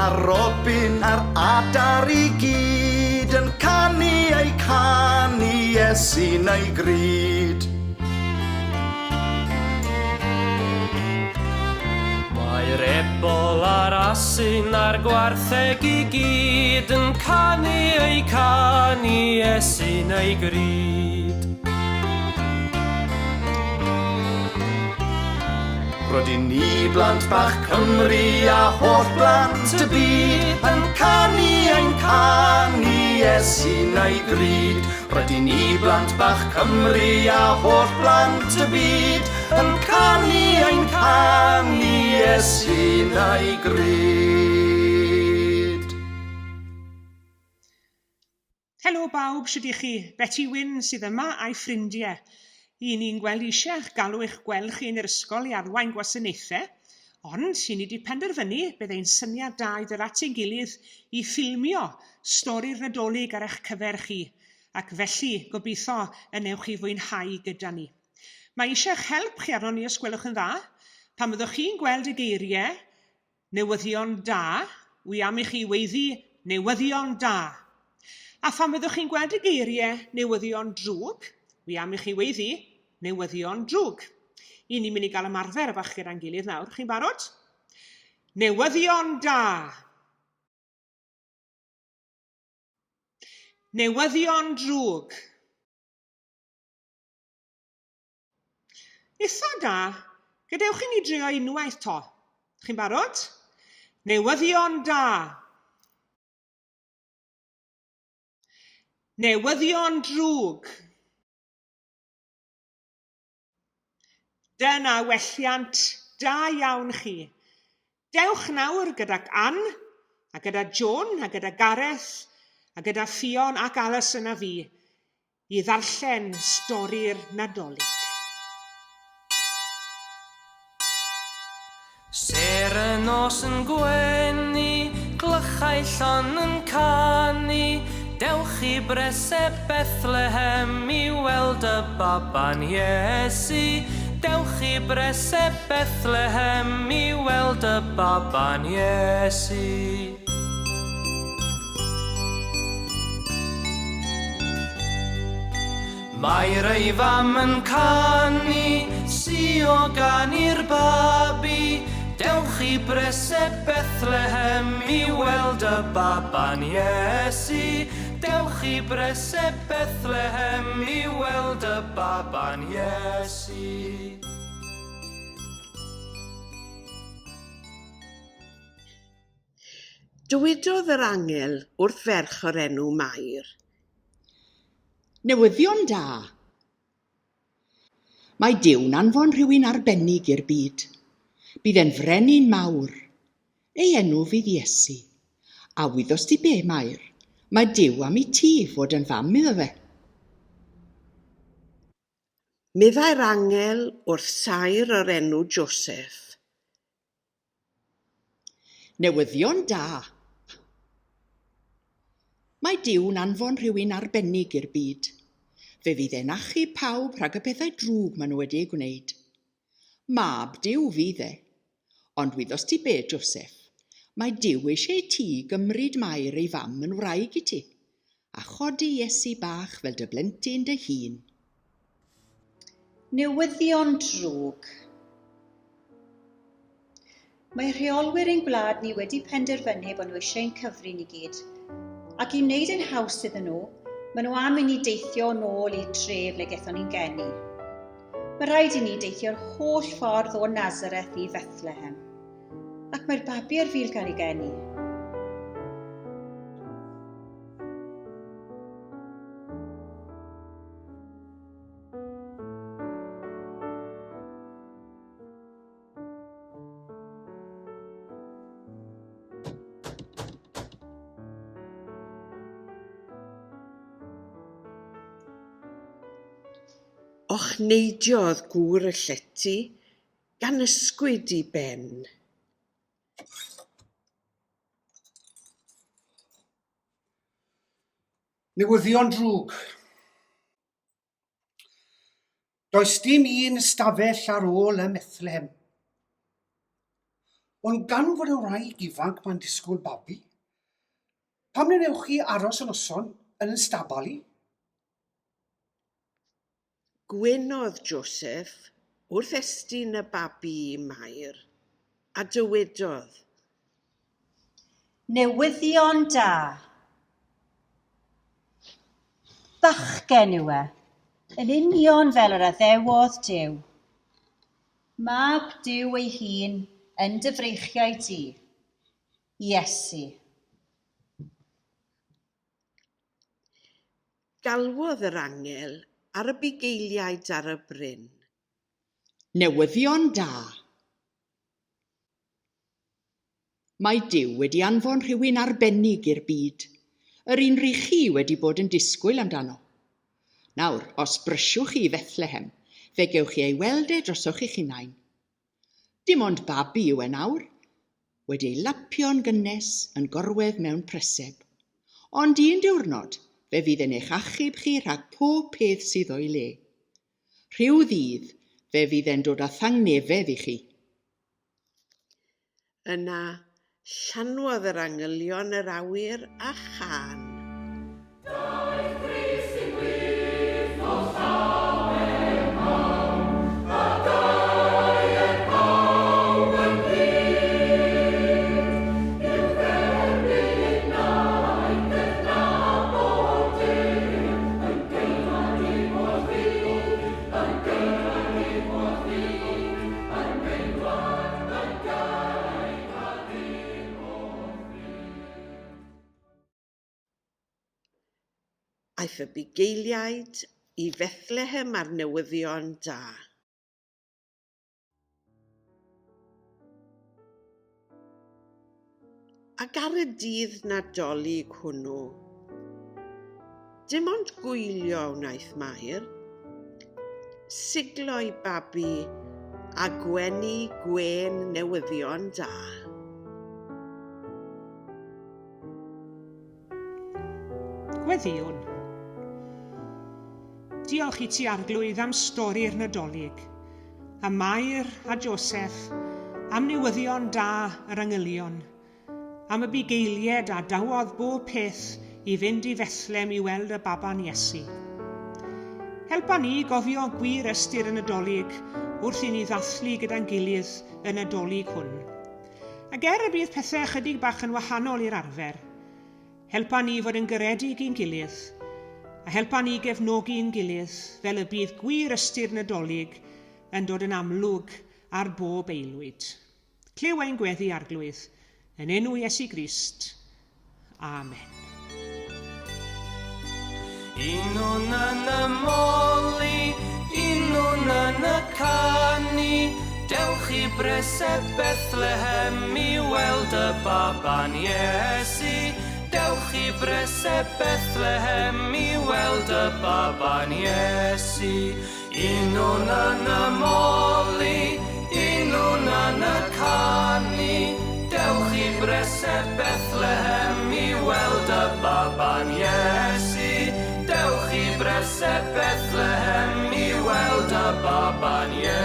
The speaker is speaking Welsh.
a'r robin a'r adar i gyd yn canu eu canu Iesu'n ei gryd. Mae'r ebol a'r asyn a'r gwartheg i gyd yn canu eu canu Iesu'n ei gryd. Rydyn ni blant bach Cymru a holl blant y byd yn canu ein canu Iesu'n ei gryd. Rydyn ni blant bach Cymru a holl blant y byd yn canu ein canu Iesu'n ei gryd. Helo bawb, shwd 'ych chi? Beti Wyn sydd yma a'i ffrindie. I ni'n gweld eisiau eich galw eich gweld chi yn yr ysgol i arwain gwasanaethau, ond i ni 'di penderfynu bydd ein syniad da i ddod at ein gilydd i ffilmio stori'r Nadolig ar eich cyfer chi, ac felly gobeithio y newch chi fwynhau gyda ni. Mae eisiau eich help chi arnon ni os gwelwch yn dda. Pan fyddwch chi'n gweld y geiriau Newyddion da, wi am i chi weiddi 'Newyddion da! A phan fyddwch chi'n gweld y geiriau 'Newyddion drwg', wi am i chi weiddi 'Newyddion drwg'. I ni'n mynd i gael ymarfer bach gyda'n gilydd nawr. Chi'n barod? Newyddion da! Newyddion drwg! Itha da. Gadewch i ni drio unwaith 'to. Chi'n barod? Newyddion da. Newyddion drwg. Dyna welliant da iawn chi. Dewch nawr gydag Ann, a gyda Joan, a gyda Gareth, a gyda Ffion ac Alison a fi i ddarllen stori'r Nadolig. Sêr y nos yn gwenu, clychau llon yn canu, Dewch i breseb Bethlehem i weld y baban Iesu. Dewch i breseb Bethlehem i weld y baban Iesu. Mae'r ei fam yn canu, sio gan i'r babi, Dewch i breseb Bethlehem i weld y baban Iesu. Dewch i breseb Bethlehem i weld y baban Iesu. Dywedodd yr angel wrth ferch o'r enw Mair. Newyddion da! Mae Duw'n anfon rhywun arbennig i'r byd. Bydd e'n frenin mawr. Ei enw fydd Iesu. A wyddost ti be, Mair? Mae Duw am i ti fod yn fam iddo fe. Meddai'r angel wrth saer o'r enw Joseff. Newyddion da! Mae Duw'n anfon rhywun arbennig i'r byd. Fe fydd e'n achub pawb rhag y pethau drwg maen nhw wedi eu gwneud. Mab Duw fydd e. Ond wyddost ti be, Joseff? Mae Duw eisiau i ti gymryd Mair ei fam yn wraig i ti, a chodi Iesu bach fel dy blentyn dy hun. Newyddion drwg. Mae rheolwyr ein gwlad ni wedi penderfynu bod nhw eisiau ein cyfri ni gyd. Ac i wneud yn haws iddyn nhw, maen nhw am i ni deithio nôl i'r tref le gethon ni'n geni. Mae rhaid i ni deithio'r holl ffordd o Nazareth i Fethlehem. Ac mae'r babi ar fil cael ei geni. Ochneidiodd gŵr y llety, gan ysgwyd ei ben. Newyddion drwg. Does dim un ystafell ar ôl ym Methlehem. Ond gan fod y wraig ifanc ma'n disgwyl babi, pam na wnewch chi aros y noson yn 'yn stabal i? Gwenodd Joseph wrth estyn y babi i Mair, a dywedodd. Newyddion da! Bachgen yw e, yn union fel yr addewodd Duw. Mab Duw ei hun yn dy freichiau di, Iesu. Galwodd yr angel ar y bugeiliaid ar y bryn. Newyddion da! Mae Duw wedi anfon rhywun arbennig i'r byd, yr un rych chi wedi bod yn disgwyl amdano. Nawr, os brysiwch chi i Fethlehem, fe gewch chi ei weld e drosoch chi'ch hunain. Dim ond babi yw e nawr, wedi ei lapio'n gynnes yn gorwedd mewn preseb. Ond un diwrnod, fe fydd e'n eich achub chi rhag pob peth sydd o'i le. Rhyw ddydd, fe fydd e'n dod â thangnefedd i chi. Yna, llanwodd yr angylion yr awyr â chân. Daeth Crist i'n plith nos llawen mawr, a daeth pawb ynghyd, i'w dderbyn a'i gydnabod ef, yn geidwad i'n holl fyd, yn geidwad i'n holl fyd. Yn geidwad, yn geidwad i'n holl fyd. Aeth y bugeiliaid i Fethlehem â'r newyddion da. Ac ar y dydd Nadolig hwnnw, dim ond gwylio wnaeth Mair, siglo i babi a gwenu gwên newyddion da. Gweddïwn. Diolch i ti Arglwydd am stori'r Nadolig, a Mair a Joseph, am newyddion da yr angylion, am y bugeilied a dawodd bob peth i fynd i Fethlem i weld y baban Iesu. Helpa ni i gofio gwir ystyr y Nadolig wrth i ni ddathlu gyda'n gilydd y Nadolig hwn. Ac er y bydd pethau ychydig bach yn wahanol i'r arfer, helpa ni fod yn garedig i'n gilydd, a helpa ni gefnogi'n gilydd fel y bydd gwir ystyr Nadolig yn dod yn amlwg ar bob aelwyd. Clyw ein gweddi, Arglwydd, yn enw Iesu Grist. Amen. Unwn yn y moli, unwn yn y canu, dewch i breseb Bethlehem i weld y baban Iesu. Dewch i breseb Bethlehem i weld y baban Iesu. Unwn yn y moli, unwn yn y canu, dewch i breseb Bethlehem i weld y baban Iesu. Dewch i breseb Bethlehem i weld y baban Iesu.